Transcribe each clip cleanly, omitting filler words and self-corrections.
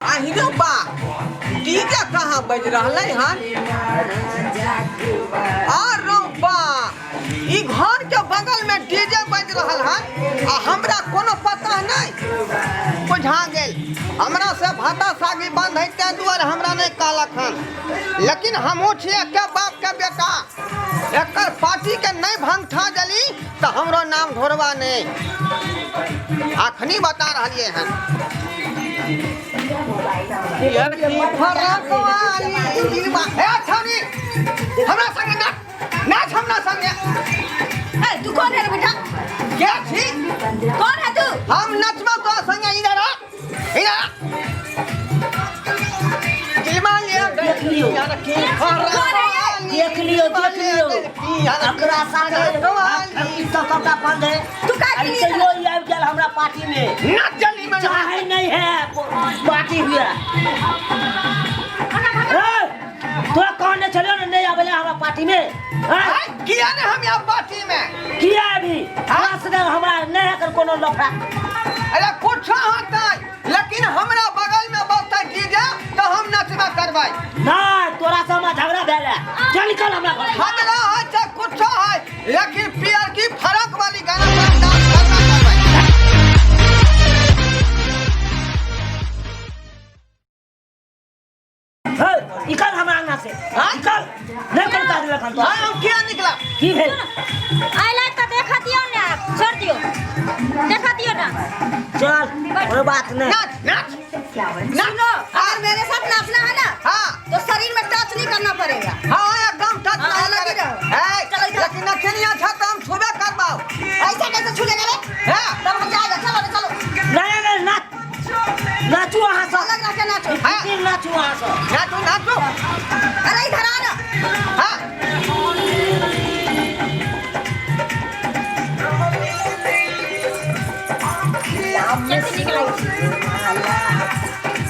आहिरो बा, डीजे कहाँ बज रहलै हन? आरो बा, ई घर के बगल में डीजे बज रहल हन आ हमरा कोनो पता नहीं। बुझा गेल, हमरा से भाता सागी बंद है तें दुआरे हमरा नहीं कहलक हन, लेकिन हमहूँ छियै के बाप के बेटा, एकर पार्टी के नहीं भंगठा देली तो हमरो नाम ढोरवा नहीं। अखनी बता रहलिए हन। ए छौनी, हमरा संगे नाच, नाच हमरा संगे। ए, तू कौन है रे बेटा? के छी? कौन है तू? हम नचबो तो संगे। इधर आ, इधर आ। दिलवा ले। देख लियौ। कौन है ये? देख लियौ, देख लियौ, एकरा साथे ई सब सबटा बंद है। तू का के लिए? तैयो ई आबि गेल हमरा पार्टी में। नाच जल्दी में। चाहे नहीं है पार्टी हुए। ए, तोरा कहने छलियो ने नहीं आबे हमरा पार्टी में, हैं? किया ने हम यहाँ पार्टी में? किया अभी हमरा से हमरा नहीं है कोनो लफड़ा। अरे कुछ होता, लेकिन हमरा बगल में बजता डीजे तो हम नचबा करबै। नहीं, तोरा से हमरा झगड़ा भेल है, चल निकल हमरा घर से। झगड़ा है चाहे कुछ है, लेकिन पियर की फरक वाली गाना पर डांस करना करबै। हे, निकल हमरा अंगना से। हाँ? निकल, नहीं कोनो काज लखन तो। हाँ, हम किया निकला? की भेल? आइला तऽ देखा दियौ ने, छोड़ दियौ, देखा दियौ ना। चल, कोई बात नहीं। नाच नाच नाच। सुनो, अगर मेरे साथ नाचना है ना, हाँ, तो शरीर में टच नहीं करना पड़ेगा। हाँ, एकदम टच हाँ, नहीं अलग ही करे। रहो। ए, चलो इधर। लेकिन नचनिया था तो हम छुबे करबाओ। ऐसा कैसे छू लेगा रे? हाँ। तब हम जाएगा। चलो रे, चलो। नहीं नहीं, नाच, नाचू अहाँ सब। अलग रह के नाचो। हाँ। फिर नाचू अहाँ सब। नाचू, नाचू। अरे इधर आ ना। हाँ। कैसे निकला?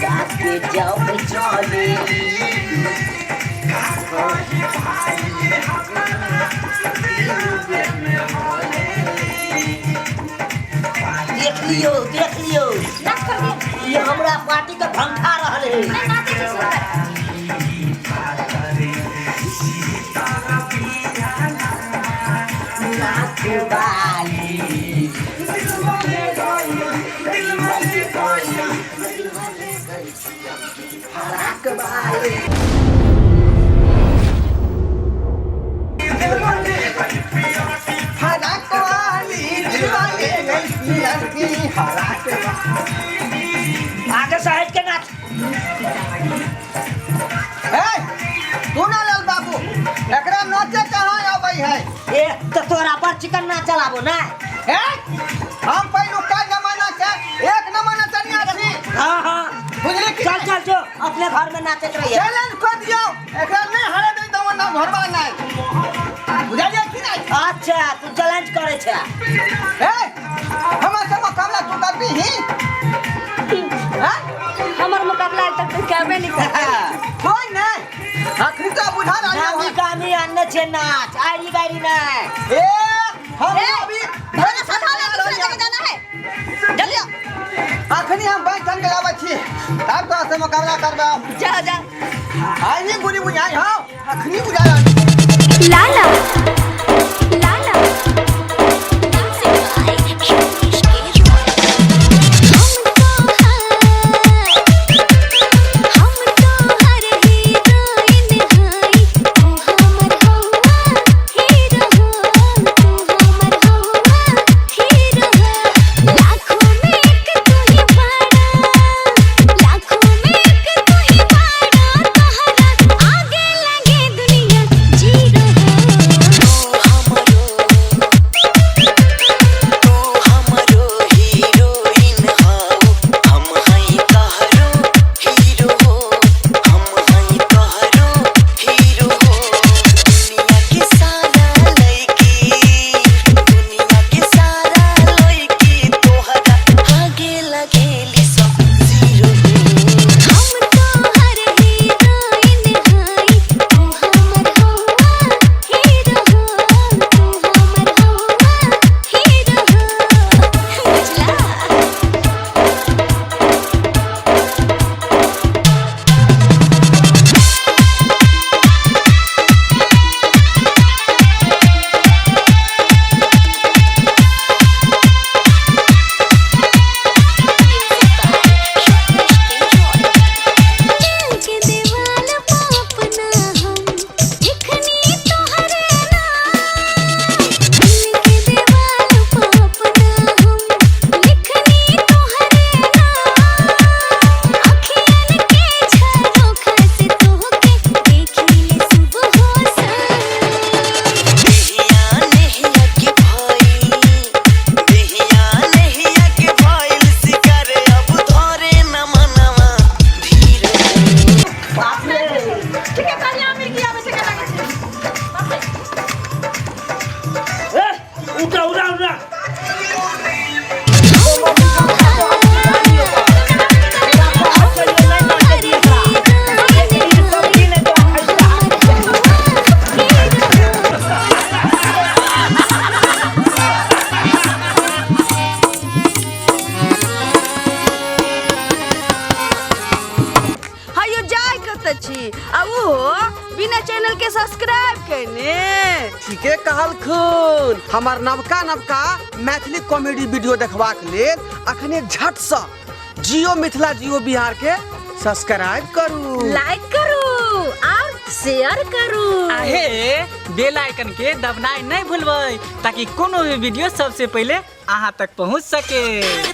जाके जाओ चले। देख लियो, देख लियो। नाच कर दियो। ये हमरा पार्टी के भंगठा रहल है। नहीं नाचे छी सुनकर। नाच बाली फराक बाली। फराक वाली दिलवा ले गई पियर की फराक वाली। आगे से हट के नाच। ए, तू ना लाल बाबू, एकरा नाचे कहाँ आबै है? ए, तो तोरा पर चिकन ना चलाबो ना। ए, हम पहिलुका जमाना के एक नंबर नचनिया छी। हाँ हाँ। बुझली कि? चल चल, जो अपने घर में नाचत रहिए। चैलेंज कर दियो, एकरा नहीं हरा दे तो ना घरवा नहीं। बुझलिए कि नहीं? अच्छा, तू चैलेंज करे छे? ए, हमर से मुकाबला तू करबी ही? हैं? हमर मुकाबला आज तक तू करबे नहीं कर। कोई नहीं, अखनी तो बुझा रहल नामी हन। गामी अन्य छे नाच, आरी गारी नहीं। ए, हम ए, अभी खाना साधा ले, दूसरे जगह जाना है, जल्दी आओ। अखनी हम बैंक के आबै छी, तब तोरा से मुकाबला करबै। जा जा। आई नहीं बुरी बुझाई हो, अखनी बुझा रहल। लाला लाला। हम तो हर हीरोइन हई, तू हमर हौवा हीरो हो, तू हमर हौवा हीरो हो। लाखों में एक तू ही बाड़ा, लाखों में एक तू ही बाड़ा, तोहरा आगे लगे दुनिया जीरो हो। छी, आ ओहो बिना चैनल के सब्सक्राइब केने। ठीके कहलखुन। हमर नवका नवका मैथिली कॉमेडी वीडियो देखबाक लेल अखने झटसँ जियो मिथिला जियो बिहार के सब्सक्राइब करू, लाइक करू और शेयर करू। आहे बेल आइकन के दबनाइ नहीं भूलबै ताकि कोनो भी वीडियो सबसे पहले अहाँ तक पहुँच सके।